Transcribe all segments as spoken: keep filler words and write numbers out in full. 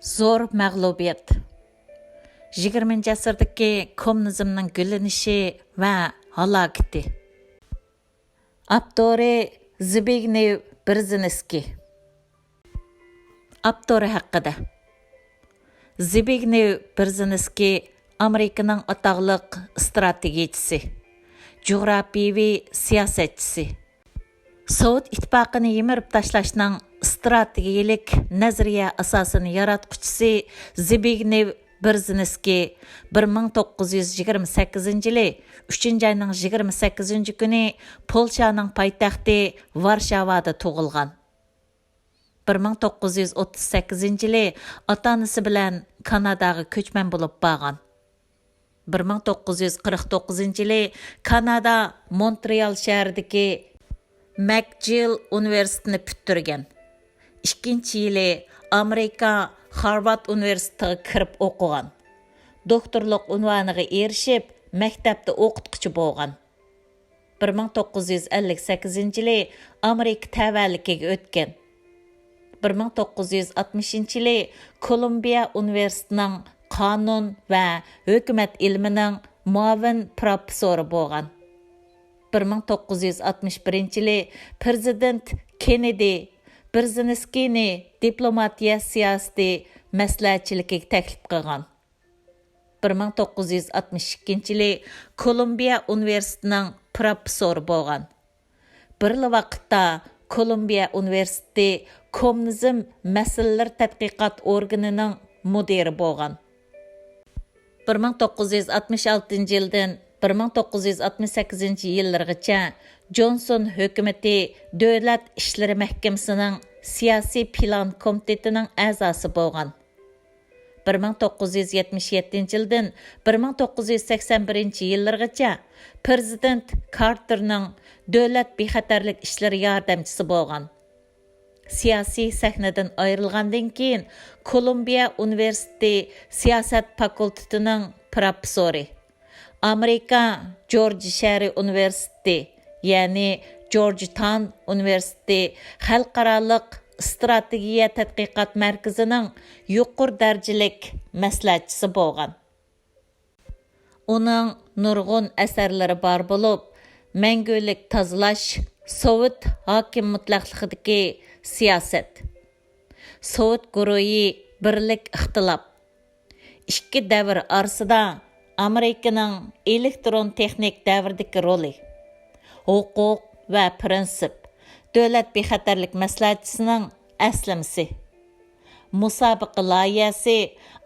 زور مەغلۇبىيەت. يىگىرمىنچى ئەسىردىكى كوممۇنىزمنىڭ گۈللىنىشى ۋە ھالاكىتى. ئاپتورى زبىگنېۋ برېزىنسكىي. ئاپتورى ھەققىدە. زبىگنېۋ برېزىنسكىي ئامېرىكىنىڭ ئاتاقلىق ئىستراتېگىيىچىسى، جۇغراپىيىۋى سىياسەتچىسى، سوۋېت ئىتتىپاقىنى يىمىرىپ تاشلاشنىڭ ئىستراتېگىيىلىك نەزەرىيە ئاساسىنى ياراتقۇچىسى زبىگنېۋ برېزىنسكىي بىر مىڭ توققۇز يۈز يىگىرمە سەككىزىنچى يىلى ئۈچىنچى ئاينىڭ يىگىرمە سەككىزىنچى كۈنى پولشانىڭ پايتەختى ۋارشاۋادا تۇغۇلغان. بىر مىڭ توققۇز يۈز ئوتتۇز سەككىزىنچى يىلى ئاتا-ئانىسى بىلەن كاناداغا كۆچمەن بولۇپ بارغان. بىر مىڭ توققۇز يۈز قىرىق توققۇزىنچى يىلى كانادا مونترېئال شەھىرىدىكى مەكجىل ئۇنىۋېرسىتېتىنى پۈتتۈرگەن. ئىككىنچى يىلى ئامېرىكا خارۋارد ئۇنىۋېرسىتېتىغا كىرىپ ئوقۇغان. دوكتورلۇق ئۇنۋانىغا ئېرىشىپ، مەكتەپتە ئوقۇتقۇچى بولغان. بىر مىڭ توققۇز يۈز ئەللىك سەككىزىنچى يىلى ئامېرىكا تەۋەلىكىگە ئۆتكەن. بىر مىڭ توققۇز يۈز ئاتمىشىنچى يىلى كولومبىيە ئۇنىۋېرسىتېتىنىڭ قانۇن ۋە ھۆكۈمەت ئىلمىنىڭ مۇئاۋىن پروفېسسورى بولغان. بىر مىڭ توققۇز يۈز ئاتمىش بىرىنچى يىلى پىرېزىدېنت كېننېدى برېزىنسكىينى دىپلوماتىيە سىياسىتى مەسلىھەتچىلىكىگە تەكلىپ قىلغان. بىر مىڭ توققۇز يۈز ئاتمىش ئىككىنچى يىلى كولومبىيە ئۇنىۋېرسىتېتىنىڭ پروفېسسورى بولغان. بىرلا ۋاقىتتا كولومبىيە ئۇنىۋېرسىتېتى كوممۇنىزم مەسىلىلىرى تەتقىقات ئورگىنىنىڭ مۇدىرى بولغان. بىر مىڭ توققۇز يۈز ئاتمىش ئالتىنچى يىلدىن بىر مىڭ توققۇز يۈز ئاتمىش سەككىزىنچى يىللىرىغىچە جونسون ھۆكۈمىتى دۆلەت ئىشلىرى مەھكىمىسىنىڭ سىياسىي پىلان كومىتېتىنىڭ ئەزاسى بولغان. بىر مىڭ توققۇز يۈز يەتمىش يەتتىنچى يىلدىن بىر مىڭ توققۇز يۈز سەكسەن بىرىنچى يىللىرىغىچە پىرېزىدېنت كارتېرنىڭ دۆلەت بىخەتەرلىك ئىشلىرى ياردەمچىسى بولغان. سىياسىي سەھنىدىن ئايرىلغاندىن كېيىن، كولومبىيە ئۇنىۋېرسىتېتى سىياسەت فاكۇلتېتىنىڭ پروفېسسورى، ئامېرىكا جورجىيە شەھىرى ئۇنىۋېرسىتېتى، يەنى جورجتاۋن ئۇنىۋېرسىتېتى خەلقئارالىق ئىستراتېگىيە تەتقىقات مەركىزىنىڭ يۇقىرى دەرىجىلىك مەسلىھەتچىسى بولغان. ئۇنىڭ نۇرغۇن ئەسەرلىرى بار بولۇپ، مەڭگۈلۈك تازىلاش، سوۋېت ھاكىم مۇتلەقلىقىدىكى سىياسەت، سوۋېت گۇرۇھى، بىرلىك ئىختىلاپ، ئىككى دەۋر ئارىسىدا ئامېرىكىنىڭ ئېلېكترون تېخنىك دەۋرىدىكى رولى، ھوقۇق ۋە پىرىنسىپ، دۆلەت بىخەتەرلىك مەسلىھەتچىسىنىڭ ئەسلىمىسى، مۇسابىقە لايىھەسى،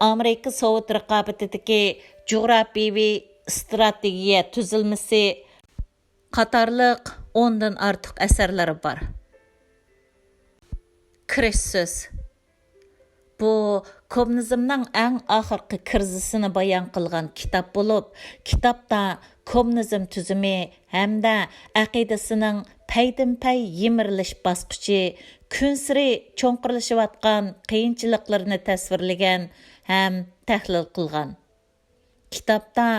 ئامېرىكا سوۋېت رىقابىتىدىكى جۇغراپىيىۋى ئىستراتېگىيە تۈزۈلمىسى قاتارلىق ئوندىن ئارتۇق ئەسەرلىرى بار. كىرىش سۆز. بۇ كوممۇنىزمنىڭ ئەڭ ئاخىرقى كىرىزىسىنى بايان قىلغان كىتاب بولۇپ، كىتابتا كوممۇنىزم تۈزۈمى ھەمدە ئەقىدىسىنىڭ پەيدىنپەي يىمىرىلىش باسقۇچى، كۈنسېرى چوڭقۇرلىشىۋاتقان قىيىنچىلىقلىرىنى تەسۋىرلىگەن ھەم تەھلىل قىلغان. كىتابتا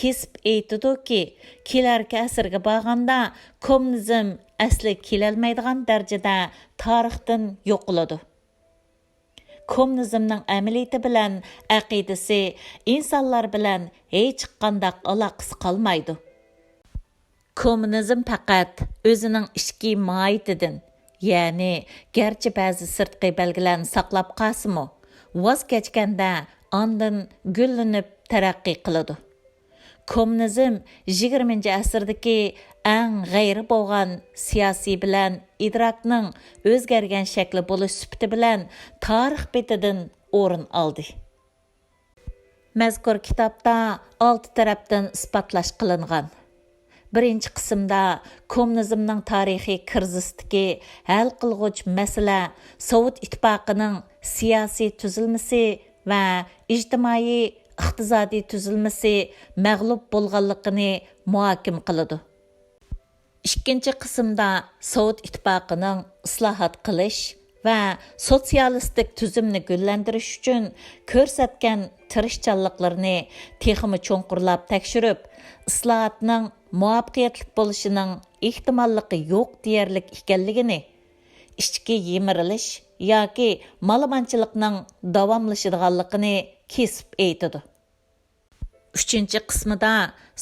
كېسىپ ئېيتىدۇكى، كېلەركى ئەسىرگە بارغاندا كوممۇنىزم ئەسلىگە كېلەلمەيدىغان دەرىجىدە تارىختىن يوقىلىدۇ. كوممۇنىزمنىڭ ئەمەلىيىتى بىلەن ئەقىدىسى ئىنسانلار بىلەن ھېچقانداق ئالاقىسى قالمايدۇ. كوممۇنىزم پەقەت ئۆزىنىڭ ئىچكى ماھىيىتىدىن، يەنى گەرچە بەزى سىرتقى بەلگىلەرنى ساقلاپ قالسىمۇ، ۋاز كەچكەندە ئاندىن گۈللىنىپ تەرەققىي قىلىدۇ. كوممۇنىزم يىگىرمىنچى ئەسىردىكى ئەڭ غەيرىي بولغان سىياسىي بىلەن ئىدراكنىڭ ئۆزگەرگەن شەكلى بولۇش سۈپىتى بىلەن تارىخ بېتىدىن ئورۇن ئالدى. مەزكۇر كىتابتا ئالتە تەرەپتىن ئىسپاتلاش قىلىنغان. بىرىنچى قىسىمدا كوممۇنىزمنىڭ تارىخىي كىرىزىستىكى ھەل قىلغۇچ مەسىلە سوۋېت ئىتتىپاقىنىڭ سىياسىي تۈزۈلمىسى ۋە ئىجتىمائىي ئىقتىسادىي تۈزۈلمىسى مەغلۇپ بولغانلىقىنى مۇھاكىمە قىلىدۇ. ئىككىنچى قىسىمدا سوۋېت ئىتتىپاقىنىڭ ئىسلاھات قىلىش ۋە سوتسىيالىستىك تۈزۈمنى گۈللەندۈرۈش ئۈچۈن كۆرسەتكەن تىرىشچانلىقلىرىنى تېخىمۇ چوڭقۇرلاپ تەكشۈرۈپ، ئىسلاھاتنىڭ مۇۋەپپەقىيەتلىك بولۇشىنىڭ ئېھتىماللىقى يوق دېيەرلىك ئىكەنلىكىنى، ئىچكى يىمىرىلىش ياكى مالىمانچىلىقنىڭ داۋاملىشىدىغانلىقىنى كېسىپ ئېيتىدۇ. ئۈچىنچى قىسمىدا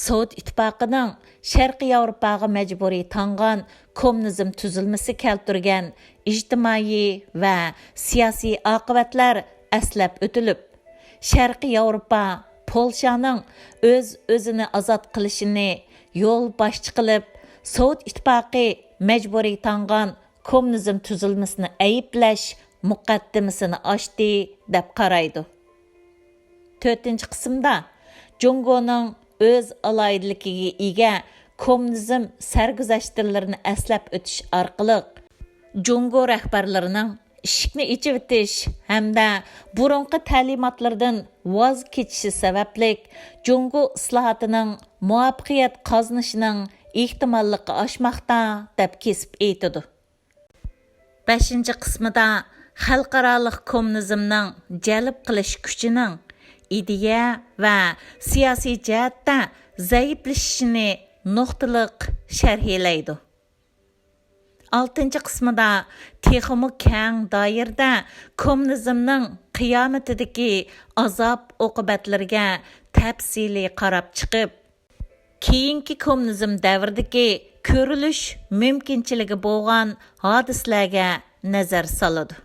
سوۋېت ئىتتىپاقىنىڭ شەرقىي ياۋروپاغا مەجبۇرىي تاڭغان كوممۇنىزم تۈزۈلمىسى كەلتۈرگەن ئىجتىمائىي ۋە سىياسىي ئاقىۋەتلەر ئەسلەپ ئۆتۈلۈپ، شەرقىي ياۋروپا پولشانىڭ ئۆز-ئۆزىنى ئازاد قىلىشىنى يول باشچى قىلىپ، سوۋېت ئىتتىپاقى مەجبۇرىي تاڭغان كوممۇنىزم تۈزۈلمىسىنى ئەيىبلەش مۇقەددىمىسىنى ئاچتى، دەپ قارايدۇ. تۆتىنچى قىسىمدا جۇڭگونىڭ ئۆز ئالاھىدىلىكىگە ئىگە كوممۇنىزم سەرگۈزەشتلىرىنى ئەسلەپ ئۆتۈش ئارقىلىق، جۇڭگو رەھبەرلىرىنىڭ ئىشىكنى ئېچىۋېتىش ھەمدە بۇرۇنقى تەلىماتلىرىدىن ۋاز كېچىشى سەۋەبلىك، جۇڭگو ئىسلاھاتىنىڭ مۇۋەپپەقىيەت قازىنىشىنىڭ ئېھتىماللىقى ئاشماقتا، دەپ كېسىپ ئېيتىدۇ. بەشىنچى قىسمىدا خەلقئارالىق كوممۇنىزمنىڭ جەلپ قىلىش كۈچىنىڭ ئىدىيە ۋە سىياسىي جەھەتتە زەئىپلىشىشىنى نۇقتىلىق شەرھلەيدۇ. ئالتىنچى قىسمىدا تېخىمۇ كەڭ دائىرىدە كوممۇنىزمنىڭ قىيامىتىدىكى ئازاب ئوقۇبەتلىرىگە تەپسىلىي قاراپ چىقىپ، كېيىنكى كوممۇنىزم دەۋرىدىكى كۆرۈلۈش مۇمكىنچىلىكى بولغان ھادىسىلەرگە نەزەر سالىدۇ.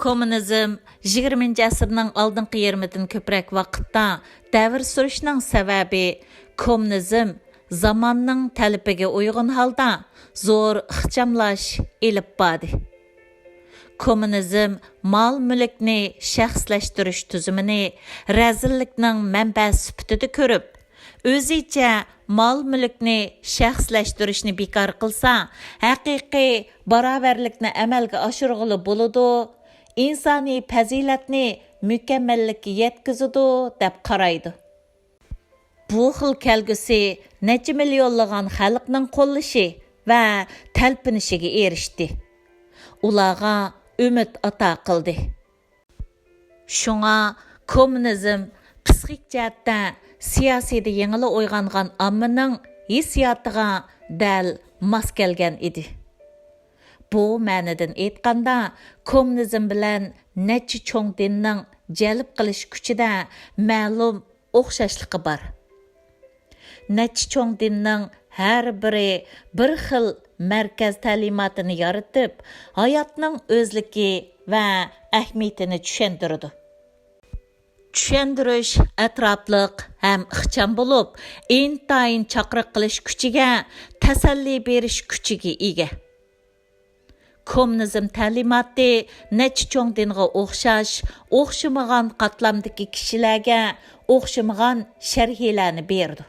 كوممۇنىزم يىگىرمىنچى ئەسىرنىڭ ئالدىنقى يېرىمىدىن كۆپرەك ۋاقىتتا دەۋر سۈرۈشنىڭ سەۋەبى، كوممۇنىزم زاماننىڭ تەلىپىگە ئۇيغۇن ھالدا زور ئىخچاملاش ئېلىپ باردى. كوممۇنىزم مال-مۈلۈكنى شەخسلەشتۈرۈش تۈزۈمىنى رەزىللىكنىڭ مەنبەسى سۈپىتىدە كۆرۈپ، ئۆزىچە مال-مۈلۈكنى شەخسلەشتۈرۈشنى بىكار قىلسا، ھەقىقىي باراۋەرلىكنى ئەمەلگە ئاشۇرغىلى بولىدۇ، ئىنسانىي پەزىلەتنى مۇكەممەللىككە يەتكۈزىدۇ، دەپ قارايدۇ. بۇ خىل كەلگۈسى نەچچە مىليونلىغان خەلقنىڭ قوللىشى ۋە تەلپۈنۈشىگە ئېرىشتى. ئۇلارغا ئۈمىد ئاتا قىلدى. شۇڭا كوممۇنىزم پسىخىك جەھەتتە سىياسىيدە يېڭىلا ئويغانغان ئاممىنىڭ ھېسسىياتىغا دەل ماس كەلگەن ئىدى. بۇ مەنىدىن ئېيتقاندا، كوممۇنىزم بىلەن نەچچە چوڭ دىننىڭ جەلپ قىلىش كۈچىدە مەلۇم ئوخشاشلىقى بار. نەچچە چوڭ دىننىڭ ھەر بىرى بىر خىل مەركەز تەلىماتىنى يارىتىپ، ھاياتنىڭ ئۆزلۈكى ۋە ئەھمىيىتىنى چۈشەندۈرىدۇ. چۈشەندۈرۈش ئەتراپلىق ھەم ئىخچام بولۇپ، ئىنتايىن چاقىرىق قىلىش كۈچىگە، تەسەللى بېرىش كۈچىگە ئىگە. كوممۇنىزم تەلىماتى نەچچە چوڭ دىنغا ئوخشاش، ئوخشىمىغان قاتلامدىكى كىشىلەرگە ئوخشىمىغان شەرھلەرنى بېرىدۇ.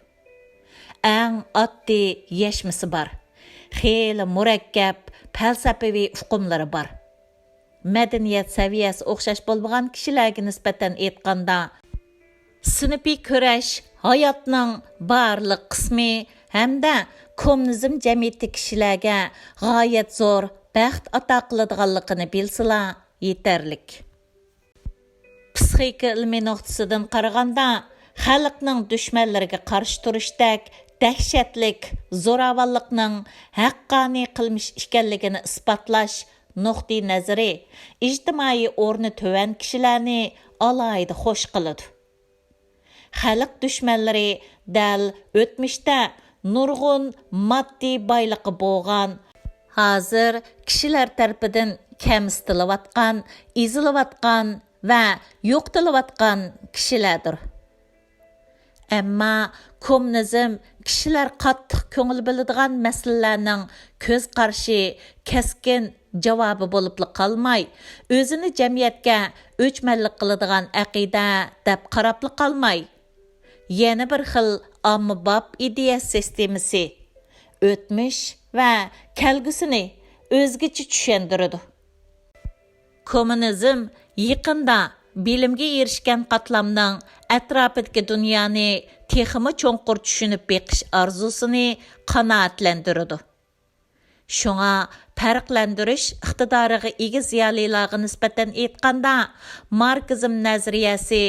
ئەڭ ئاددىي يەشمىسى بار. خېلى مۇرەككەپ پەلسەپىۋى ئۇقۇملىرى بار. مەدەنىيەت سەۋىيەسى ئوخشاش بولمىغان كىشىلەرگە نىسبەتەن ئېيتقاندا، سىنىپىي كۈرەش ھاياتنىڭ بارلىق قىسمى ھەمدە كوممۇنىزم جەمئىيىتى كىشىلەرگە غايەت زور بەخت ئاتا قىلىدىغانلىقىنى بىلسىلا يېتەرلىك. پسىخىكا ئىلمىي نۇقتىسىدىن قارىغاندا، خەلقنىڭ دۈشمەنلىرىگە قارشى تۇرۇشتەك دەھشەتلىك زوراۋانلىقنىڭ ھەققانىي قىلمىش ئىكەنلىكىنى ئىسپاتلاش نۇقتىئىنەزىرى ئىجتىمائىي ئورنى تۆۋەن كىشىلەرنى ئالاھىدە خوش قىلىدۇ. خەلق دۈشمەنلىرى دەل ئۆتمۈشتە نۇرغۇن ماددىي بايلىقى بولغان، ھازىر كىشىلەر تەرىپىدىن كەمسىتىلىۋاتقان، ئېزىلىۋاتقان ۋە يوقىتىلىۋاتقان كىشىلەردۇر. ئەمما كوممۇنىزم كىشىلەر قاتتىق كۆڭۈل بۆلىدىغان مەسىلىلەرنىڭ كۆز قارىشى، كەسكىن جاۋابى بولۇپلا قالماي، ئۆزىنى جەمئىيەتكە ئۆچمەنلىك قىلىدىغان ئەقىدە دەپ قاراپلا قالماي، يەنە بىر خىل ئاممىباب ئىدىيە سىستېمىسى، ئۆتمۈش ۋە كەلگۈسىنى ئۆزگىچە چۈشەندۈرىدۇ. كوممۇنىزم يېقىندا بىلىمگە ئېرىشكەن قاتلامنىڭ ئەتراپىدىكى دۇنيانى تېخىمۇ چوڭقۇر چۈشىنىپ بېقىش ئارزۇسىنى قانائەتلەندۈرىدۇ. شۇڭا پەرقلەندۈرۈش ئىقتىدارىغا ئىگە زىيالىيلارغا نىسبەتەن ئېيتقاندا، ماركسىزم نەزەرىيەسى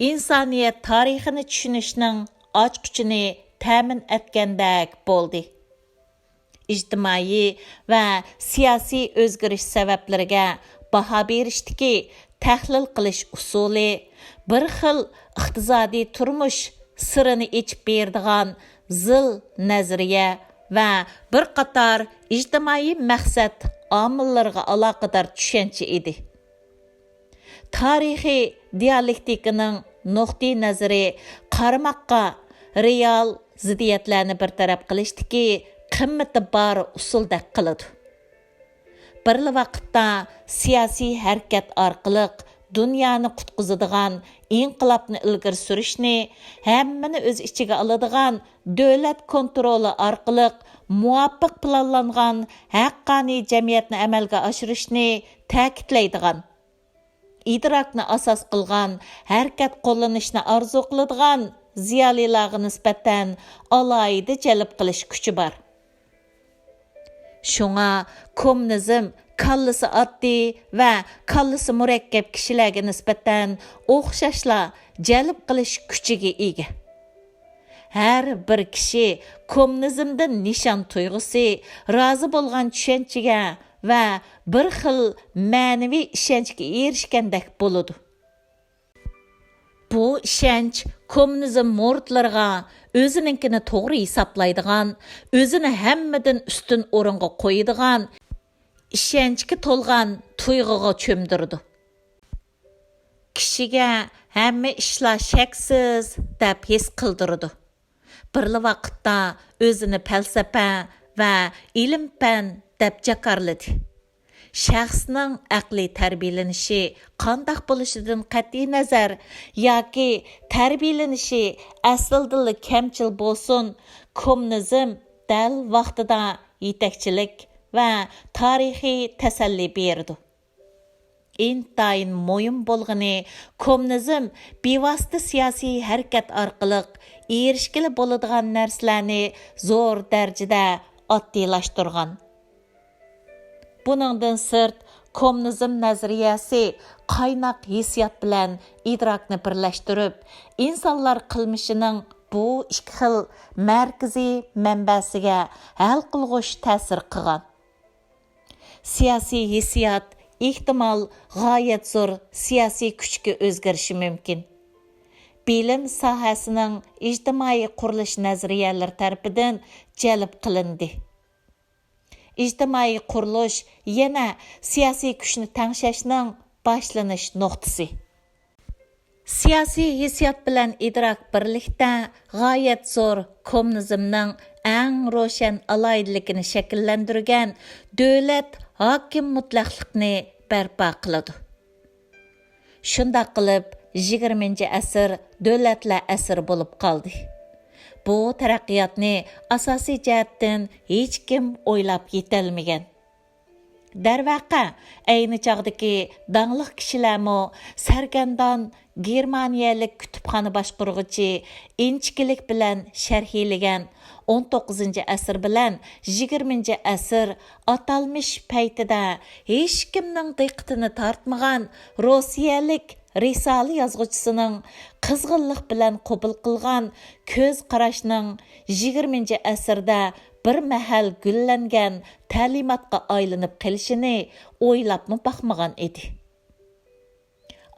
ئىنسانىيەت تارىخىنى چۈشىنىشنىڭ ئاچقۇچىنى تەمىن ئەتكەندەك بولدى. ئىجتىمائىي ۋە سىياسىي ئۆزگىرىش سەۋەبلىرىگە باھا بېرىشتىكى تەھلىل قىلىش ئۇسۇلى، بىر خىل ئىقتىسادىي تۇرمۇش سىرىنى ئېچىپ بېرىدىغان زىل نەزەرىيە ۋە بىر قاتار ئىجتىمائىي مەقسەت ئامىللىرىغا ئالاقىدار چۈشەنچە ئىدى. تارىخىي دىيالېكتىكىنىڭ نۇقتىئىنەزىرى قارىماققا رېئال زىددىيەتلەرنى بىر تەرەپ قىلىشتىكى قىممىتى بار ئۇسۇلدەك قىلىدۇ. بىرلا ۋاقىتتا سىياسىي ھەرىكەت ئارقىلىق دۇنيانى قۇتقۇزىدىغان ئىنقىلابنى ئىلگىرى سۈرۈشنى، ھەممىنى ئۆز ئىچىگە ئالىدىغان دۆلەت كونترولى ئارقىلىق مۇۋاپىق پىلانلانغان ھەققانىي جەمئىيەتنى ئەمەلگە ئاشۇرۇشنى تەكىتلەيدىغان، ئىدراكنى ئاساس قىلغان ھەرىكەت قوللىنىشنى ئارزۇ قىلىدىغان زىيالىيلارغا نىسبەتەن ئالاھىدە جەلپ قىلىش كۈچى بار. شۇڭا كوممۇنىزم كاللىسى ئاددىي ۋە كاللىسى مۇرەككەپ كىشىلەرگە نىسبەتەن ئوخشاشلا جەلپ قىلىش كۈچىگە ئىگە. ھەر بىر كىشى كوممۇنىزمدىن نىشان تۇيغۇسى، رازى بولغان چۈشەنچىگە ۋە بىر خىل مەنىۋى ئىشەنچكە ئېرىشكەندەك بولىدۇ. بۇ ئىشەنچ كوممۇنىزم مۇرىتلىرىغا ئۆزىنىڭكىنى توغرا ھېسابلايدىغان، ئۆزىنى ھەممىدىن ئۈستۈن ئورۇنغا قويىدىغان، ئىشەنچكە تولغان تۇيغۇغا چۆمدۈرىدۇ. كىشىگە ھەممە ئىشلار شەكسىز دەپ ھېس قىلدۇرىدۇ. بىرلا ۋاقىتتا ئۆزىنى پەلسەپە ۋە ئىلىم-پەن دەپ جاكارلىدى. شەخسنىڭ ئەقلىي تەربىيەلىنىشى قانداق بولۇشىدىن قەتئىينەزەر، ياكى تەربىيەلىنىشى ئەسلىدىنلا كەمچىل بولسۇن، كوممۇنىزم دەل ۋاقتىدا يېتەكچىلىك ۋە تارىخىي تەسەللى بېرىدۇ. ئىنتايىن مۇھىم بولغىنى، كوممۇنىزم بىۋاسىتە سىياسىي ھەرىكەت ئارقىلىق ئېرىشكىلى بولىدىغان نەرسىلەرنى زور دەرىجىدە ئاددىيلاشتۇرغان. بۇنىڭدىن سىرت، كوممۇنىزم نەزەرىيەسى قايناق ھېسسىيات بىلەن ئىدراكنى بىرلەشتۈرۈپ، ئىنسانلار قىلمىشىنىڭ بۇ ئىككى خىل مەركىزىي مەنبەسىگە ھەل قىلغۇچ تەسىر قىلغان. سىياسىي ھېسسىيات، ئېھتىمال، غايەت زور سىياسىي كۈچكە ئۆزگىرىشى مۇمكىن. بىلىم ساھەسىنىڭ ئىجتىمائىي قۇرۇلۇش نەزەرىيەلىرى تەرىپىدىن جەلپ قىلىندى. ئىجتىمائىي قۇرۇلۇش يەنە سىياسىي كۈچنى تەڭشەشنىڭ باشلىنىش نۇقتىسى. سىياسىي ھېسسىيات بىلەن ئىدراك بىرلىكتە غايەت زور كوممۇنىزمنىڭ ئەڭ روشەن ئالاھىدىلىكىنى شەكىللەندۈرگەن دۆلەت ھاكىم مۇتلەقلىقنى بەرپا قىلىدۇ. شۇنداق قىلىپ، يىگىرمىنچى ئەسىر دۆلەتلەر ئەسىرى بولۇپ قالدى. بۇ تەرەققىياتنى ئاساسىي جەھەتتىن ھېچكىم ئويلاپ يېتەلمىگەن. دەرۋەقە، ئەينى چاغدىكى داڭلىق كىشىلەرمۇ سەرگەردان گېرمانىيەلىك كۇتۇپخانا باشقۇرغۇچى ئىنچىكىلىك بىلەن شەرھلىگەن ئون توققۇزىنچى ئەسىر بىلەن يىگىرمىنچى ئەسىر ئاتالمىش پەيتىدە ھېچكىمنىڭ دىققىتىنى تارتمىغان روسىيەلىك رىسالە يازغۇچىسىنىڭ قىزغىنلىق بىلەن قوبۇل قىلغان كۆز قاراشنىڭ يىگىرمىنچى ئەسىردە بىر مەھەل گۈللەنگەن تەلىماتقا ئايلىنىپ قېلىشىنى ئويلاپمۇ باقمىغان ئىدى.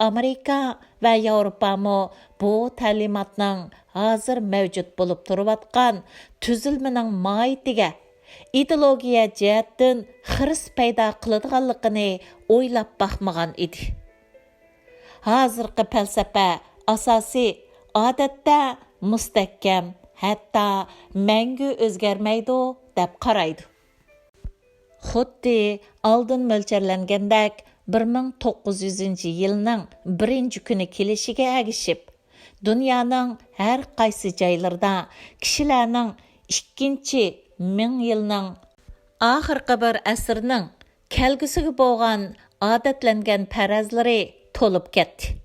ئامېرىكا ۋە ياۋروپامۇ بۇ تەلىماتنىڭ ھازىر مەۋجۇت بولۇپ تۇرۇۋاتقان تۈزۈلمىنىڭ ماھىيىتىگە، ئىدېئولوگىيە جەھەتتىن خىرىس پەيدا قىلىدىغانلىقىنى ئويلاپ باقمىغان ئىدى. ھازىرقى پەلسەپە ئاساسى، ئادەتتە مۇستەھكەم، ھەتتا مەڭگۈ ئۆزگەرمەيدۇ، دەپ قارايدۇ. خۇددى ئالدىن مۆلچەرلەنگەندەك، بىر مىڭ توققۇز يۈزىنچى يىلنىڭ بىرىنچى كۈنى كېلىشىگە ئەگىشىپ، دۇنيانىڭ ھەر قايسى جايلىرىدا كىشىلەرنىڭ ئىككىنچى مىڭ يىلنىڭ ئاخىرقى بىر ئەسىرنىڭ كەلگۈسىگە بولغان ئادەتلەنگەن پەرەزلىرى تولۇپ كەتتى.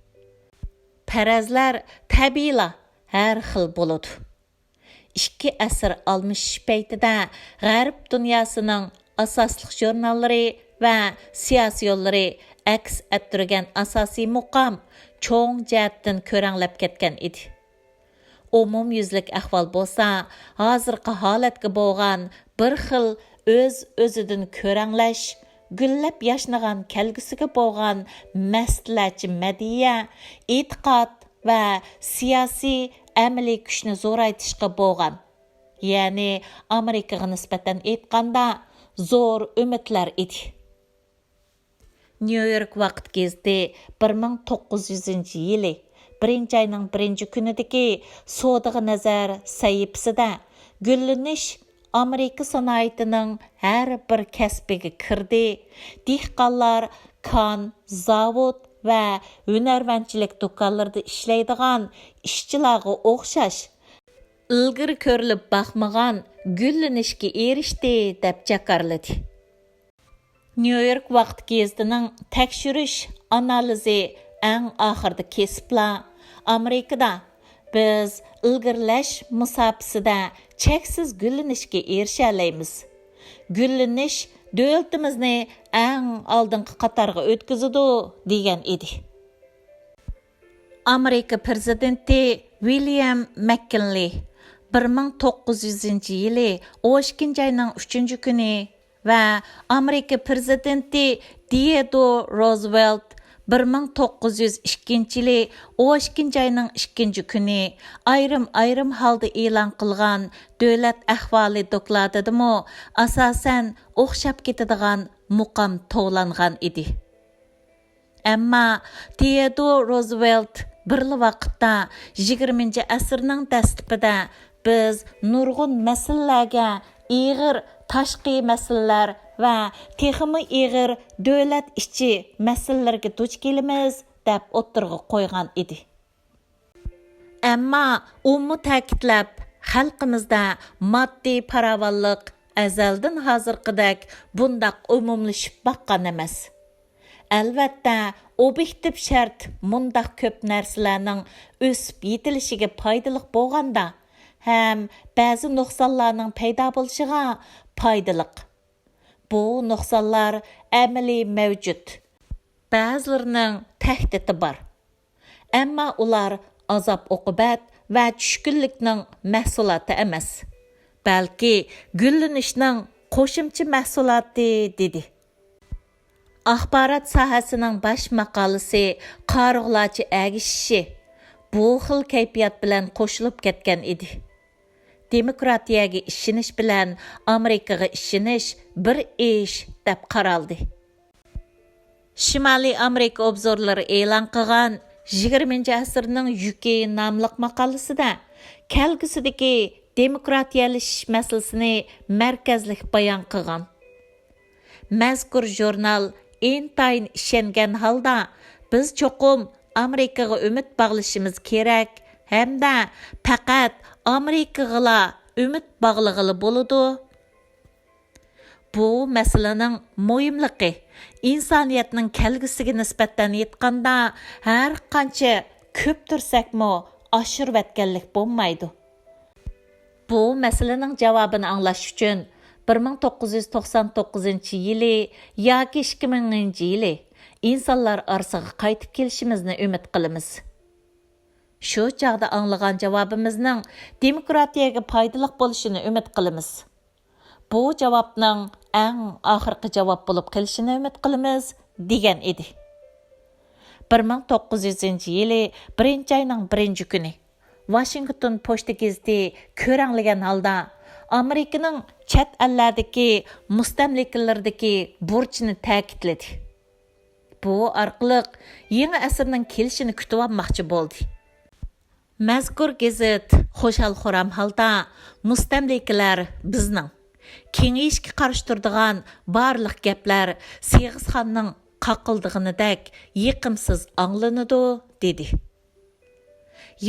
پەرەزلەر تەبىئىيلا ھەر خىل بولىدۇ. ئىككى ئەسىر ئالمىشىش پەيتىدە غەرب دۇنياسىنىڭ ئاساسلىق ژۇرناللىرى ۋە سىياسىيونلىرى ئەكس ئەتتۈرگەن ئاساسىي مۇقام چوڭ جەھەتتىن كۆرەڭلەپ كەتكەن ئىدى. ئومۇميۈزلۈك ئەھۋال بولسا ھازىرقى ھالەتكە بولغان بىر خىل ئۆز-ئۆزىدىن كۆرەڭلەش، گۈللەپ ياشنىغان كەلگۈسىگە بولغان مەستلەرچە مەدھىيە، ئېتىقاد ۋە سىياسىي ئەمەلىي كۈچنى زورايتىشقا بولغان، يەنى ئامېرىكىغا نىسبەتەن ئېيتقاندا، زور ئۈمىدلەر ئىدى. نيۇ يورك ۋاقىت گېزىتى بىر مىڭ توققۇز يۈزىنچى يىلى بىرىنچى ئاينىڭ بىرىنچى كۈنىدىكى سودىغا نەزەر سەھىپىسىدە، گۈللىنىش ئامېرىكا سانائىتىنىڭ ھەر بىر كەسپىگە كىردى. دېھقانلار كان، زاۋۇت ۋە ھۈنەرۋەنچىلىك دۇكانلىرىدا ئىشلەيدىغان ئىشچىلارغا ئوخشاش، ئىلگىرى كۆرۈلۈپ باقمىغان گۈللىنىشكە ئېرىشتى، دەپ جاكارلىدى. نيۇ يورك ۋاقىت گېزىتىنىڭ تەكشۈرۈش ئانالىزى ئەڭ ئاخىرىدا كېسىپلا، ئامېرىكىدا بىز ئىلگىرىلەش مۇساپىسىدە چەكسىز گۈللىنىشكە ئېرىشەلەيمىز. گۈللىنىش دۆلىتىمىزنى ئەڭ ئالدىنقى قاتارغا ئۆتكۈزىدۇ، دېگەن ئىدى. ئامېرىكا پىرېزىدېنتى ۋىليام مەككىنلى بىر مىڭ توققۇز يۈزىنچى يىلى ئون ئىككىنچى ئاينىڭ ئۈچىنچى كۈنى ۋە ئامېرىكا پىرېزىدېنتى تېئودور روزۋېلت بىر مىڭ توققۇز يۈز ئىككىنچى يىلى ئون ئىككىنچى ئاينىڭ ئىككىنچى كۈنى ئايرىم-ئايرىم ھالدا ئېلان قىلغان دۆلەت ئەھۋالى دوكلاتىدىمۇ ئاساسەن ئوخشاپ كېتىدىغان مۇقام توۋلانغان ئىدى. ئەمما تېئودور روزۋېلت بىرلا ۋاقىتتا يىگىرمىنچى ئەسىرنىڭ دەسلىپىدە بىز نۇرغۇن مەسىلىلەرگە، ئېغىر تاشقى مەسىلىلەر ۋە تېخىمۇ ئېغىر دۆلەت ئىچى مەسىلىلەرگە دۇچ كېلىمىز، دەپ ئوتتۇرىغا قويغان ئىدى. ئەمما ئۇمۇ تەكىتلەپ، خەلقىمىزدە ماددىي پاراۋانلىق ئەزەلدىن ھازىرقىدەك بۇنداق ئومۇملىشىپ باققان ئەمەس. ئەلۋەتتە، ئوبيېكتىپ شەرت مۇنداق كۆپ نەرسىلەرنىڭ ئۆسۈپ يېتىلىشىگە پايدىلىق بولغاندا، ھەم بەزى نۇقسانلارنىڭ پەيدا بولۇشىغا پايدىلىق. بۇ نۇقسانلار ئەمەلىي مەۋجۇت. بەزىلىرىنىڭ تەھدىتى بار. ئەمما ئۇلار ئازاب-ئوقۇبەت ۋە چۈشكۈنلۈكنىڭ مەھسۇلاتى ئەمەس، بەلكى گۈللىنىشنىڭ قوشۇمچە مەھسۇلاتى، دېدى. ئاخبارات ساھەسىنىڭ باش ماقالىسى قارىغۇلارچە ئەگىشىشى بۇ خىل كەيپىيات بىلەن قوشۇلۇپ كەتكەن ئىدى. دېموكراتىيەگە ئىشىنىش بىلەن ئامېرىكىغا ئىشىنىش بىر ئىش، دەپ قارالدى. شىمالىي ئامېرىكا ئوبزورلىرى ئېلان قىلغان يىگىرمىنچى ئەسىرنىڭ يۈكى ناملىق ماقالىسىدە كەلگۈسىدىكى دېموكراتىيەلىشىش مەسىلىسىنى مەركەزلىك بايان قىلغان. مەزكۇر ژۇرنال ئىنتايىن ئىشەنگەن ھالدا، بىز چوقۇم ئامېرىكىغا ئۈمىد باغلىشىمىز كېرەك ھەمدە پەقەت ئامېرىكىغىلا ئۈمىد باغلىغىلى بولىدۇ. بۇ مەسىلىنىڭ مۇھىملىقى ئىنسانىيەتنىڭ كەلگۈسىگە نىسبەتەن ئېيتقاندا، ھەر قانچە كۆپتۈرسەكمۇ ئاشۇرۇۋەتكەنلىك بولمايدۇ. بۇ مەسىلىنىڭ جاۋابىنى ئاڭلاش ئۈچۈن بىر مىڭ توققۇز يۈز توقسان توققۇزىنچى يىلى ياكى ئىككى مىڭىنچى يىلى ئىنسانلار ئارىسىغا قايتىپ كېلىشىمىزنى ئۈمىد قىلىمىز. شۇ چاغدا ئاڭلىغان جاۋابىمىزنىڭ دېموكراتىيەگە پايدىلىق بولۇشىنى ئۈمىد قىلىمىز. بۇ جاۋابنىڭ ئەڭ ئاخىرقى جاۋاب بولۇپ قېلىشىنى ئۈمىد قىلىمىز، دېگەن ئىدى. بىر مىڭ توققۇز يۈزىنچى يىلى بىرىنچى ئاينىڭ بىرىنچى كۈنى ۋاشىنگتون پوچتا گېزىتى كۆرەڭلىگەن ھالدا ئامېرىكىنىڭ چەت ئەللەردىكى مۇستەملىكىلىرىدىكى بۇرچىنى تەكىتلىدى. بۇ ئارقىلىق يېڭى ئەسىرنىڭ كېلىشىنى كۈتۈۋالماقچى بولدى. مەزكۇر گېزىت خۇشال-خۇرام ھالدا، مۇستەملىكىلەر بىزنىڭ، كېڭىيىشكە قارشى تۇرىدىغان بارلىق گەپلەر سېغىزخاننىڭ قاقىلدىغىنىدەك يېقىمسىز ئاڭلىنىدۇ، دېدى.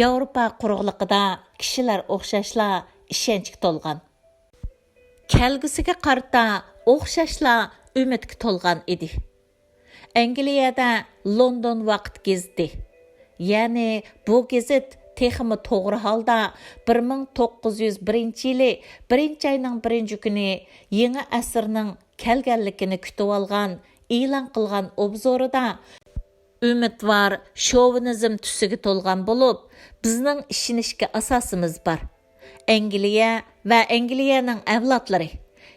ياۋروپا قۇرۇقلۇقىدا كىشىلەر ئوخشاشلا ئىشەنچكە تولغان. كەلگۈسىگە قارىتا ئوخشاشلا ئۈمىدكە تولغان ئىدى. ئەنگلىيەدە لوندون ۋاقىت گېزىتى، يەنى بۇ گېزىت تېخىمۇ توغرا ھالدا بىر مىڭ توققۇز يۈز بىرىنچى يىلى بىرىنچى ئاينىڭ بىرىنچى كۈنى يېڭى ئەسىرنىڭ كەلگەنلىكىنى كۈتۈۋالغان ئېلان قىلغان ئوبزورىدا، ئۈمىدۋار شوۋىنىزم تۈسىگە تولغان بولۇپ، بىزنىڭ ئىشىنىشكە ئاساسىمىز بار. ئەنگلىيە ۋە ئەنگلىيەنىڭ ئەۋلادلىرى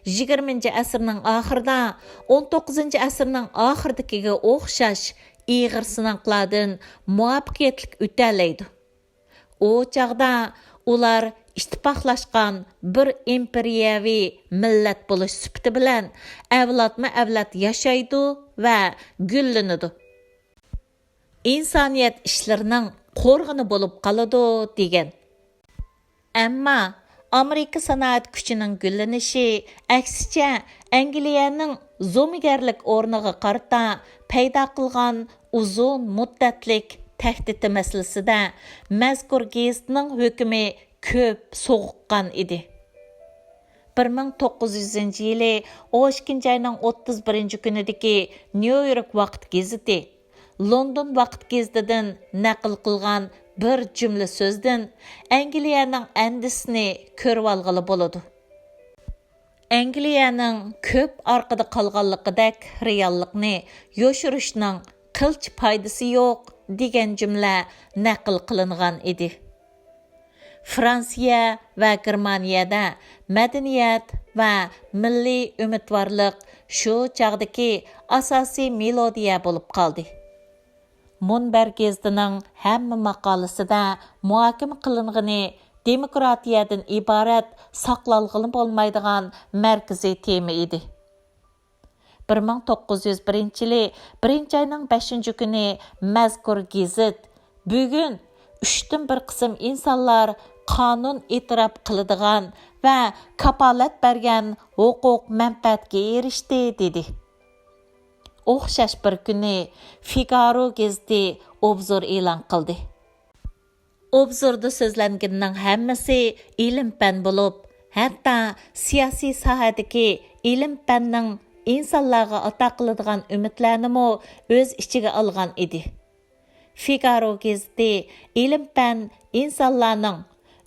يىگىرمىنچى ئەسىرنىڭ ئاخىرىدا، ئون توققۇزىنچى ئەسىرنىڭ ئاخىرىدىكىگە ئوخشاش ئېغىر سىناقلاردىن مۇۋەپپەقىيەتلىك ئۆتەلەيدۇ. ئۇ چاغدا ئۇلار ئىتتىپاقلاشقان بىر ئىمپېرىيەۋى مىللەت بولۇش سۈپىتى بىلەن ئەۋلادمۇ ئەۋلاد ياشايدۇ ۋە گۈللىنىدۇ. ئىنسانىيەت ئىشلىرىنىڭ قورغىنى بولۇپ قالىدۇ، دېگەن. ئەمما ئامېرىكا سانائەت كۈچىنىڭ گۈللىنىشى، ئەكسىچە، ئەنگلىيەنىڭ زومىگەرلىك ئورنىغا قارىتا پەيدا قىلغان ئۇزۇن مۇددەتلىك تەھدىتى مەسىلىسىدە مەزكۇر گېزىتنىڭ ھۆكمى كۆپ سوغۇققان ئىدى. بىر مىڭ توققۇز يۈزىنچى يىلى ئون ئىككىنچى ئاينىڭ ئوتتۇز بىرىنچى كۈنىدىكى نيۇ يورك ۋاقىت گېزىتى، لوندون ۋاقىت گېزىتىدىن نەقىل قىلغان بىر جۈملە سۆزدىن ئەنگلىيەنىڭ ئەندىزىسىنى كۆرۈۋالغىلى بولىدۇ. ئەنگلىيەنىڭ كۆپ ئارقىدا قالغانلىقىدەك رېئاللىقنى يوشۇرۇشنىڭ قىلچە پايدىسى يوق، دېگەن جۈملە نەقىل قىلىنغان ئىدى. فرانسىيە ۋە گېرمانىيەدە مەدەنىيەت ۋە مىللىي ئۈمىدۋارلىق شۇ چاغدىكى ئاساسىي مېلودىيە بولۇپ قالدى. مۇنبەر گېزىتىنىڭ ھەممە ماقالىسىدە مۇھاكىمە قىلىنغىنى دېموكراتىيەدىن ئىبارەت ساقلانغىلى بولمايدىغان مەركىزىي تېما ئىدى. بىر مىڭ توققۇز يۈز بىرىنچى يىلى بىرىنچى ئاينىڭ بەشىنچى كۈنى مەزكۇر گېزىت بۈگۈن ئۈچتىن بىر قىسىم ئىنسانلار قانۇن ئېتىراپ قىلىدىغان ۋە كاپالەت بەرگەن ھوقۇق مەنپەئەتكە ئېرىشتى، دېدى. ئوخشاش بىر كۈنى فىگارو گېزىتى ئوبزور ئېلان قىلدى. ئوبزوردا سۆزلەنگىنىنىڭ ھەممىسى ئىلىم-پەن بولۇپ، ھەتتا سىياسىي ساھەدىكى ئىلىم-پەننىڭ ئىنسانلارغا ئاتا قىلىدىغان ئۈمىدلەرنىمۇ ئۆز ئىچىگە ئالغان ئىدى. فىگارو گېزىتى ئىلىم-پەن ئىنسانلارنىڭ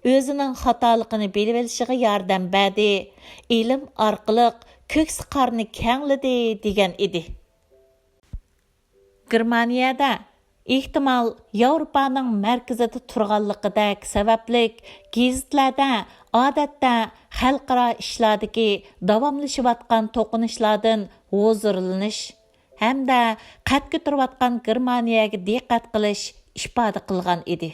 ئۆزىنىڭ خاتالىقىنى بىلىۋېلىشىغا ياردەم بەردى، ئىلىم ئارقىلىق كۆكسى-قارنى كەڭلىدى، دېگەن ئىدى. گېرمانىيەدە، ئېھتىمال، ياۋروپانىڭ مەركىزىدە تۇرغانلىقىدەك سەۋەبلىك، گېزىتلەردە ئادەتتە خەلقئارا ئىشلاردىكى داۋاملىشىۋاتقان توقۇنۇشلاردىن ھۇزۇرلىنىش ھەمدە قەد كۆتۈرۈۋاتقان گېرمانىيەگە دىققەت قىلىش ئىپادە قىلغان ئىدى.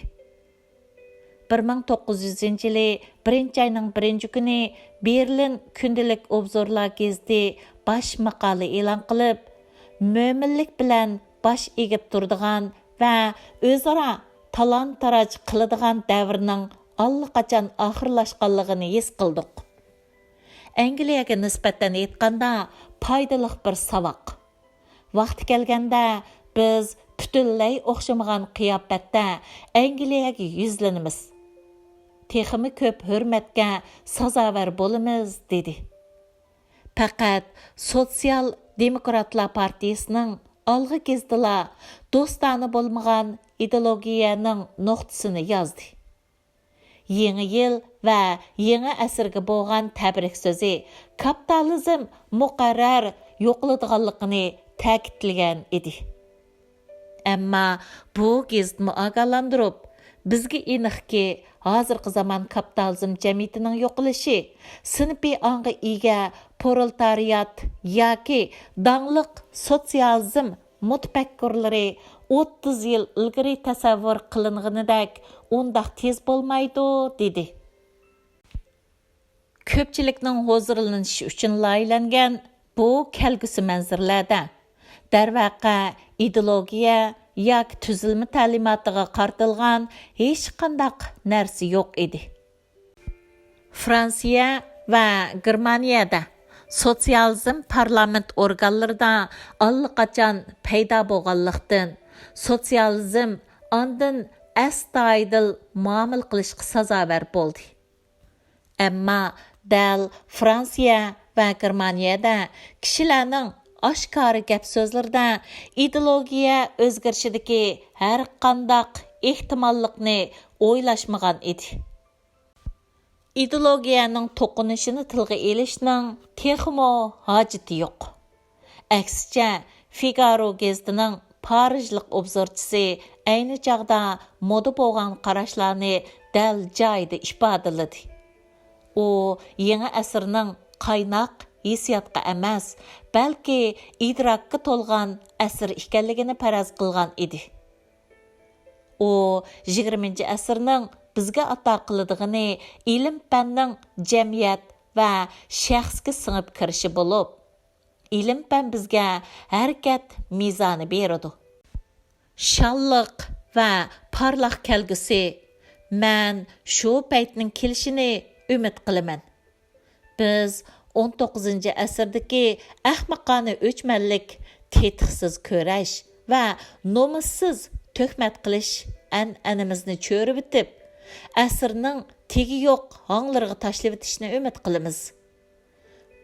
بىر مىڭ توققۇز يۈزىنچى يىلى بىرىنچى ئاينىڭ بىرىنچى كۈنى بېرلىن كۈندىلىك ئوبزورلار گېزىتى باش ماقالە ئېلان قىلىپ، مۆمىنلىك بىلەن باش ئېگىپ تۇرىدىغان ۋە ئۆزئارا تالان-تاراج قىلىدىغان دەۋرنىڭ ئاللىقاچان ئاخىرلاشقانلىقىنى ھېس قىلدۇق. ئەنگلىيەگە نىسبەتەن ئېيتقاندا، پايدىلىق بىر ساۋاق. ۋاقتى كەلگەندە، بىز پۈتۈنلەي ئوخشىمىغان قىياپەتتە ئەنگلىيەگە يۈزلىنىمىز. تېخىمۇ كۆپ ھۆرمەتكە سازاۋەر بولىمىز، دېدى. پەقەت سوتسىيال دېموكراتلار پارتىيىسىنىڭ ئالغا گېزىتىلا دوستانە بولمىغان ئىدېئولوگىيەنىڭ نۇقتىسىنى يازدى. يېڭى يىل ۋە يېڭى ئەسىرگە بولغان تەبرىك سۆزى كاپىتالىزم مۇقەررەر يوقىلىدىغانلىقىنى تەكىتلىگەن ئىدى. ئەمما بۇ گېزىتمۇ ئاگاھلاندۇرۇپ، بىزگە ئېنىقكى، ھازىرقى زامان كاپىتالىزم جەمئىيىتىنىڭ يوقىلىشى، سىنىپىي ئاڭغا ئىگە پرولېتارىيات ياكى داڭلىق سوتسىيالىزم مۇتەپەككۇرلىرى ئوتتۇز يىل ئىلگىرى تەسەۋۋۇر قىلىنغىنىدەك ئۇنداق تېز بولمايدۇ، دېدى. كۆپچىلىكنىڭ ھۇزۇرلىنىشى ئۈچۈن لايىھەلەنگەن بۇ كەلگۈسى مەنزىرىلەردە، دەرۋەقە، ئىدېئولوگىيە ياكى تۈزۈلمە تەلىماتىغا قارىتىلغان ھېچقانداق نەرسە يوق ئىدى. فرانسىيە ۋە گېرمانىيەدە سوتسىيالىزم پارلامېنت ئورگانلىرىدا ئاللىقاچان پەيدا بولغانلىقتىن، سوتسىيالىزم ئاندىن ئەستايىدىل مۇئامىلە قىلىشقا سازاۋەر بولدى. ئەمما دەل فرانسىيە ۋە گېرمانىيەدە كىشىلەرنىڭ ئاشكارا گەپ-سۆزلىرىدە ئىدېئولوگىيە ئۆزگىرىشىدىكى ھەرقانداق ئېھتىماللىقنى ئويلاشمىغان ئىدى. ئىدېئولوگىيەنىڭ توقۇنۇشىنى تىلغا ئېلىشنىڭ تېخىمۇ ھاجىتى يوق. ئەكسىچە، فىگارو گېزىتىنىڭ پارىژلىق ئوبزورچىسى ئەينى چاغدا مودا بولغان قاراشلارنى دەل جايىدا ئىپادىلىدى. ئۇ يېڭى ئەسىرنىڭ قايناق ھېسسىياتقا ئەمەس، بەلكى ئىدراكقا تولغان ئەسىر ئىكەنلىكىنى پەرەز قىلغان ئىدى. ئۇ يىگىرمىنچى ئەسىرنىڭ بىزگە ئاتا قىلىدىغىنى ئىلىم-پەننىڭ جەمئىيەت ۋە شەخسكە سىڭىپ كىرىشى بولۇپ، ئىلىم-پەن بىزگە ھەرىكەت مىزانى بېرىدۇ. شانلىق ۋە پارلاق كەلگۈسى، مەن شۇ پەيتنىڭ كېلىشىنى ئۈمىد قىلىمەن. بىز ئون توققۇزىنچى ئەسىردىكى ئەخمىقانە ئۆچمەنلىك، تېتىقسىز كۆرەش ۋە نومۇسسىز تۆھمەت قىلىش ئەنئەنىمىزنى چۆرۈۋېتىپ، ئەسىرنىڭ تېگى يوق ھاڭلىرىغا تاشلىۋېتىشنى ئۈمىد قىلىمىز.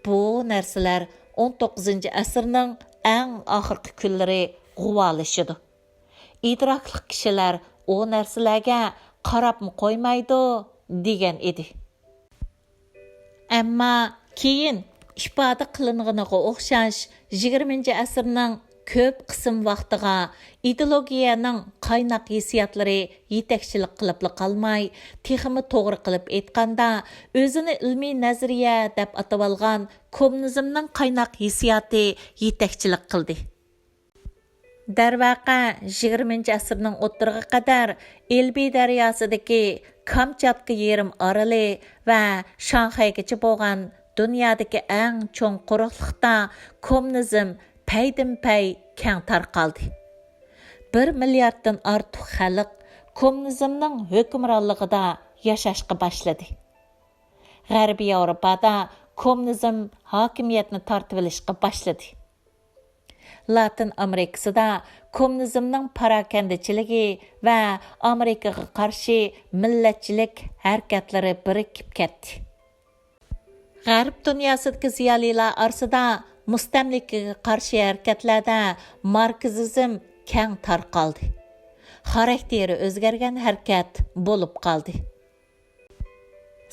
بۇ نەرسىلەر ئون توققۇزىنچى ئەسىرنىڭ ئەڭ ئاخىرقى كۈنلىرى غۇۋالىشىدۇ. ئىدراكلىق كىشىلەر ئۇ نەرسىلەرگە قاراپمۇ قويمايدۇ، دېگەن ئىدى. ئەمما كېيىن ئىپادە قىلىنغىنىغا ئوخشاش، يىگىرمىنچى ئەسىرنىڭ كۆپ قىسىم ۋاقتىغا ئىدېئولوگىيەنىڭ قايناق ھېسسىياتلىرى يېتەكچىلىك قىلىپلا قالماي، تېخىمۇ توغرا قىلىپ ئېيتقاندا، ئۆزىنى ئىلمىي نەزەرىيە دەپ ئاتىۋالغان كوممۇنىزمنىڭ قايناق ھېسسىياتى يېتەكچىلىك قىلدى. دەرۋەقە، يىگىرمىنچى ئەسىرنىڭ ئوتتۇرىغا قەدەر ئېلبى دەرياسىدىكى كامچاتكا يېرىم ئارىلى ۋە شاڭخەيگىچە بولغان دۇنيادىكى ئەڭ چوڭ قۇرۇقلۇقتا كوممۇنىزم پەيدىنپەي كەڭ تارقالدى. بىر مىلياردتىن ئارتۇق خەلق كوممۇنىزمنىڭ ھۆكۈمرانلىقىدا ياشاشقا باشلىدى. غەربىي ياۋروپادا كوممۇنىزم ھاكىمىيەتنى تارتىۋېلىشقا باشلىدى. لاتىن ئامېرىكىسىدا كوممۇنىزمنىڭ پاراكەندىچىلىكى ۋە ئامېرىكىغا قارشى مىللەتچىلىك ھەرىكەتلىرى بىرىكىپ كەتتى. غەرب دۇنياسىدىكى زىيالىيلار ئارىسىدا مۇستەملىكىگە قارشى ھەرىكەتلەردە ماركسىزم كەڭ تارقالدى. خاراكتېرى ئۆزگەرگەن ھەرىكەت بولۇپ قالدى.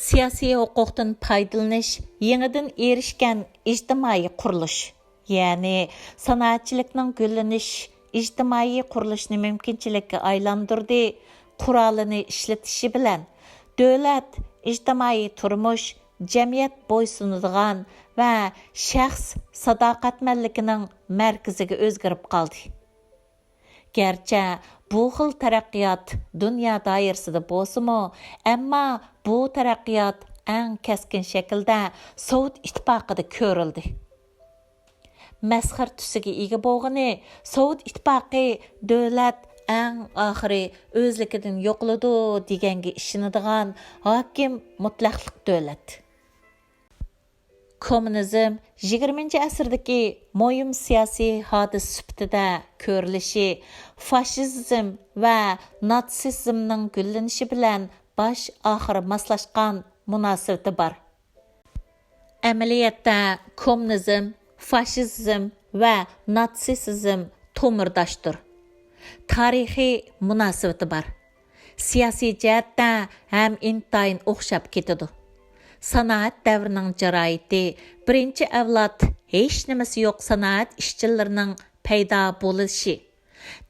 سىياسىي ھوقۇقتىن پايدىلىنىش يېڭىدىن ئېرىشكەن ئىجتىمائىي قۇرۇلۇش، يەنى سانائەتچىلىكنىڭ گۈللىنىش ئىجتىمائىي قۇرۇلۇشنى مۇمكىنچىلىككە ئايلاندۇردى، قورالىنى ئىشلىتىشى بىلەن دۆلەت ئىجتىمائىي تۇرمۇش، جەمئىيەت بويسۇنىدىغان ۋە شەخس ساداقەتمەنلىكىنىڭ مەركىزىگە ئۆزگىرىپ قالدى. گەرچە بۇ خىل تەرەققىيات دۇنيا دائىرىسىدە بولسىمۇ، ئەمما بۇ تەرەققىيات ئەڭ كەسكىن شەكىلدە سوۋېت ئىتتىپاقىدا كۆرۈلدى. مەسخىرە تۈسىگە ئىگە بولغىنى سوۋېت ئىتتىپاقى دۆلەت ئەڭ ئاخىرى ئۆزلۈكىدىن يوقىلىدۇ دېگەنگە ئىشىنىدىغان ھاكىم مۇتلەقلىق دۆلەت. كوممۇنىزم يىگىرمىنچى ئەسىردىكى مۇھىم سىياسىي ھادىسە سۈپىتىدە كۆرۈلۈشى فاشىزم ۋە ناتسىزمنىڭ گۈللىنىشى بىلەن باش ئاخىر ماسلاشقان مۇناسىۋىتى بار. ئەمەلىيەتتە كوممۇنىزم، فاشىزم ۋە ناتسىزم تومۇرداشتۇر. تارىخىي مۇناسىۋىتى بار. سىياسىي جەھەتتە ھەم ئىنتايىن ئوخشاپ كېتىدۇ. سانائەت دەۋرىنىڭ جارايىتى، بىرىنچى ئەۋلاد ھېچنېمىسى يوق سانائەت ئىشچىلىرىنىڭ پەيدا بولۇشى،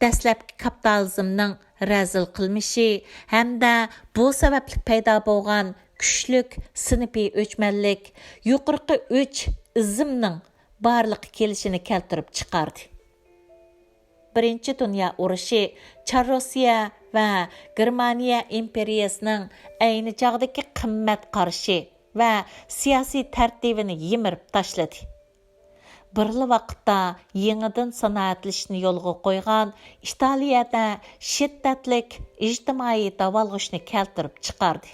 دەسلەپكى كاپىتالىزمنىڭ رەزىل قىلمىشى ھەمدە بۇ سەۋەبلىك پەيدا بولغان كۈچلۈك سىنىپىي ئۆچمەنلىك، يۇقىرىقى ئۈچ ئىزمنىڭ بارلىققا كېلىشىنى كەلتۈرۈپ چىقاردى. بىرىنچى دۇنيا ئۇرۇشى چار روسىيە ۋە گېرمانىيە ئىمپېرىيەسىنىڭ ئەينى چاغدىكى قىممەت قارىشى ۋە سىياسىي تەرتىپىنى يىمىرىپ تاشلىدى. بىرلا ۋاقىتتا يېڭىدىن سانائەتلىشىشنى يولغا قويغان ئىتالىيەدە شىددەتلىك ئىجتىمائىي داۋالغۇشنى كەلتۈرۈپ چىقاردى.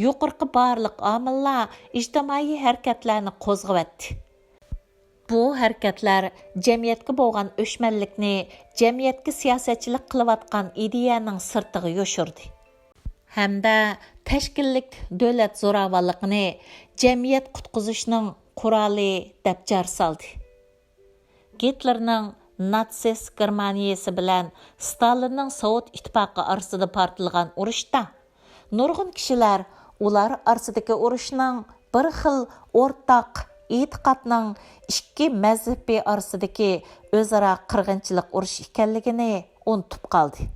يۇقىرىقى بارلىق ئامىللار ئىجتىمائىي ھەرىكەتلەرنى قوزغىۋەتتى. بۇ ھەرىكەتلەر جەمئىيەتكە بولغان ئۆچمەنلىكنى جەمئىيەتكە سىياسەتچىلىك قىلىۋاتقان ئىدىيەنىڭ سىرتىغا يوشۇردى ھەمدە تەشكىللىك دۆلەت زوراۋانلىقىنى جەمئىيەت قۇتقۇزۇشنىڭ قورالى دەپ جار سالدى. گىتلېرنىڭ ناتسىست گېرمانىيەسى بىلەن ستالىننىڭ سوۋېت ئىتتىپاقى ئارىسىدا پارتلىغان ئۇرۇشتا، نۇرغۇن كىشىلەر ئۇلار ئارىسىدىكى ئۇرۇشنىڭ بىر خىل ئورتاق ئېتىقادنىڭ ئىككى مەزھىپى ئارىسىدىكى ئۆزئارا قىرغىنچىلىق ئۇرۇشى ئىكەنلىكىنى ئۇنتۇپ قالدى.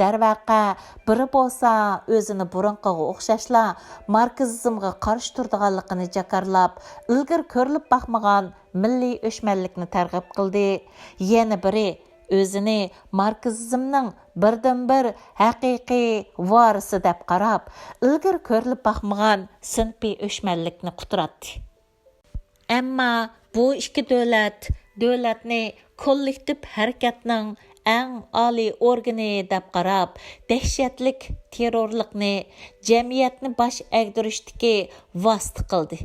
دەرۋەقە، بىرى بولسا ئۆزىنى بۇرۇنقىغا ئوخشاشلا ماركسىزمغا قارشى تۇرىدىغانلىقىنى جاكارلاپ، ئىلگىرى كۆرۈلۈپ باقمىغان مىللىي ئۆچمەنلىكنى تەرغىب قىلدى. يەنە بىرى ئۆزىنى ماركسىزمنىڭ بىردىنبىر ھەقىقىي ۋارىسى دەپ قاراپ، ئىلگىرى كۆرۈلۈپ باقمىغان سىنىپىي ئۆچمەنلىكنى قۇتراتتى. ئەمما بۇ ئىككى دۆلەت دۆلەتنى كوللېكتىپ ھەرىكەتنىڭ ئەڭ ئالىي ئورگىنى دەپ قاراپ، دەھشەتلىك تېررورلۇقنى جەمئىيەتنى باش ئەگدۈرۈشتىكى ۋاسىتە قىلدى.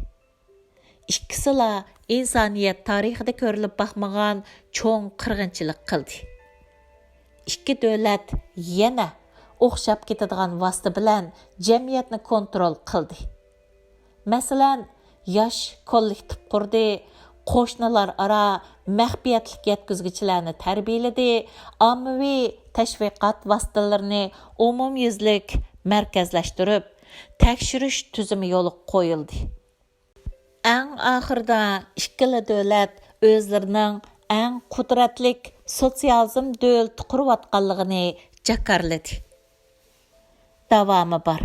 ئىككىسىلا ئىنسانىيەت تارىخىدا كۆرۈلۈپ باقمىغان چوڭ قىرغىنچىلىق قىلدى. ئىككى دۆلەت يەنە ئوخشاپ كېتىدىغان ۋاسىتە بىلەن جەمئىيەتنى كونترول قىلدى. مەسىلەن، ياش كوللېكتىپ قۇردى، قوشنىلار ئارا مەخپىيەتلىك يەتكۈزگۈچىلەرنى تەربىيەلىدى، ئاممىۋى تەشۋىقات ۋاسىتىلىرىنى ئومۇميۈزلۈك مەركەزلەشتۈرۈپ، تەكشۈرۈش تۈزۈمى يولغا قويۇلدى. ئەڭ ئاخىرىدا ئىككىلا دۆلەت ئۆزلىرىنىڭ ئەڭ قۇدرەتلىك سوتسىيالىزم دۆلىتى قۇرۇۋاتقانلىقىنى جاكارلىدى. داۋامى بار.